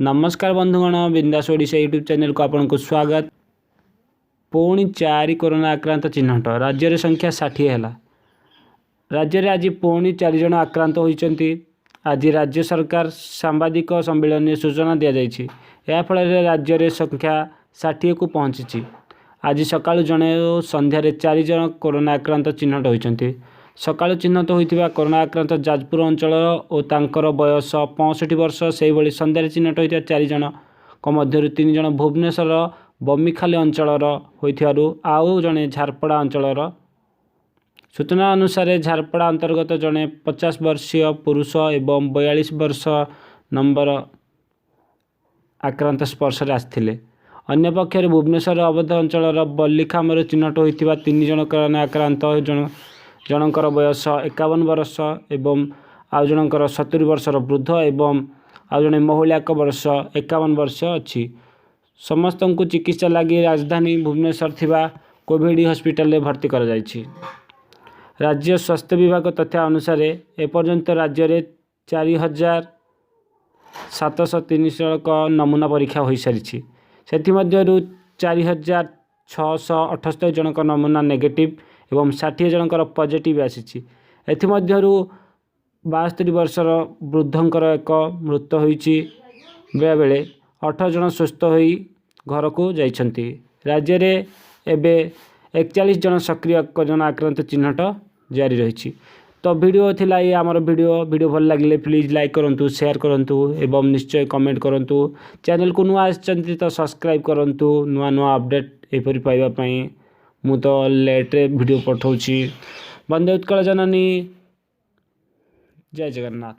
ନମସ୍କାର ବନ୍ଧୁଗଣ, ବିନ୍ଦାସ ଓଡ଼ିଶା ୟୁଟ୍ୟୁବ୍ ଚ୍ୟାନେଲକୁ ଆପଣଙ୍କୁ ସ୍ୱାଗତ। ପୁଣି ଚାରି କରୋନା ଆକ୍ରାନ୍ତ ଚିହ୍ନଟ, ରାଜ୍ୟରେ ସଂଖ୍ୟା 60 ହେଲା। ରାଜ୍ୟରେ ଆଜି ପୁଣି ଚାରିଜଣ ଆକ୍ରାନ୍ତ ହୋଇଛନ୍ତି। ଆଜି ରାଜ୍ୟ ସରକାର ସାମ୍ବାଦିକ ସମ୍ମିଳନୀରେ ସୂଚନା ଦିଆଯାଇଛି। ଏହାଫଳରେ ରାଜ୍ୟରେ ସଂଖ୍ୟା 60କୁ ପହଞ୍ଚିଛି। ଆଜି ସକାଳୁ ଜଣେ ଓ ସନ୍ଧ୍ୟାରେ ଚାରି ଜଣ କରୋନା ଆକ୍ରାନ୍ତ ଚିହ୍ନଟ ହୋଇଛନ୍ତି। ସକାଳୁ ଚିହ୍ନଟ ହୋଇଥିବା କରୋନା ଆକ୍ରାନ୍ତ ଯାଜପୁର ଅଞ୍ଚଳର ଓ ତାଙ୍କର ବୟସ 65 ବର୍ଷ। ସେହିଭଳି ସନ୍ଧ୍ୟାରେ ଚିହ୍ନଟ ହୋଇଥିବା ଚାରି ଜଣଙ୍କ ମଧ୍ୟରୁ ତିନି ଜଣ ଭୁବନେଶ୍ୱର ବମିଖାଲ ଅଞ୍ଚଳର ହୋଇଥିବାରୁ ଆଉ ଜଣେ ଝାରପଡ଼ା ଅଞ୍ଚଳର। ସୂଚନା ଅନୁସାରେ, ଝାରପଡ଼ା ଅନ୍ତର୍ଗତ ଜଣେ 50 ବର୍ଷୀୟ ପୁରୁଷ ଏବଂ 42 ବର୍ଷ ନମ୍ବର ଆକ୍ରାନ୍ତ ସ୍ପର୍ଶରେ ଆସିଥିଲେ। ଅନ୍ୟପକ୍ଷରେ ଭୁବନେଶ୍ୱର ଅବଧ ଅଞ୍ଚଳର ବଲିଖାମରେ ଚିହ୍ନଟ ହୋଇଥିବା ତିନି ଜଣ କରୋନା ଆକ୍ରାନ୍ତ ଜଣଙ୍କର ବୟସ 51 ବର୍ଷ ଏବଂ ଆଉ ଜଣଙ୍କର 70 ବର୍ଷର ବୃଦ୍ଧ ଏବଂ ଆଉ ଜଣେ ମହିଳାଙ୍କ ବର୍ଷ 51 ବର୍ଷ ଅଛି। ସମସ୍ତଙ୍କୁ ଚିକିତ୍ସା ଲାଗି ରାଜଧାନୀ ଭୁବନେଶ୍ୱର ଥିବା କୋଭିଡ଼ ହସ୍ପିଟାଲରେ ଭର୍ତ୍ତି କରାଯାଇଛି। ରାଜ୍ୟ ସ୍ୱାସ୍ଥ୍ୟ ବିଭାଗ ତଥ୍ୟ ଅନୁସାରେ, ଏପର୍ଯ୍ୟନ୍ତ ରାଜ୍ୟରେ 4703 ଜଣଙ୍କ ନମୁନା ପରୀକ୍ଷା ହୋଇସାରିଛି। ସେଥିମଧ୍ୟରୁ 4678 ଜଣଙ୍କ ନମୁନା ନେଗେଟିଭ୍ ଏବଂ 60 ଜଣଙ୍କର ପଜିଟିଭ୍ ଆସିଛି। ଏଥିମଧ୍ୟରୁ 72 ବର୍ଷର ବୃଦ୍ଧଙ୍କର ଏକ ମୃତ୍ୟୁ ହୋଇଛି। ବେଳେବେଳେ 18 ଜଣ ସୁସ୍ଥ ହୋଇ ଘରକୁ ଯାଇଛନ୍ତି। ରାଜ୍ୟରେ ଏବେ 41 ଜଣ ସକ୍ରିୟ କରୋନା ଆକ୍ରାନ୍ତ ଚିହ୍ନଟ ଜାରି ରହିଛି। ତ ଭିଡ଼ିଓ ଥିଲା ଇଏ ଆମର ଭିଡ଼ିଓ। ଭିଡ଼ିଓ ଭଲ ଲାଗିଲେ ପ୍ଲିଜ୍ ଲାଇକ୍ କରନ୍ତୁ, ସେୟାର କରନ୍ତୁ ଏବଂ ନିଶ୍ଚୟ କମେଣ୍ଟ କରନ୍ତୁ। ଚ୍ୟାନେଲକୁ ନୂଆ ଆସିଛନ୍ତି ତ ସବସ୍କ୍ରାଇବ୍ କରନ୍ତୁ ନୂଆ ନୂଆ ଅପଡ଼େଟ୍ ଏହିପରି ପାଇବା ପାଇଁ। ମୁଁ ତ ଲେଟ୍ରେ ଭିଡ଼ିଓ ପଠାଉଛି। ବନ୍ଦେ ଉତ୍କଳ ଜନନୀ। ଜୟ ଜଗନ୍ନାଥ।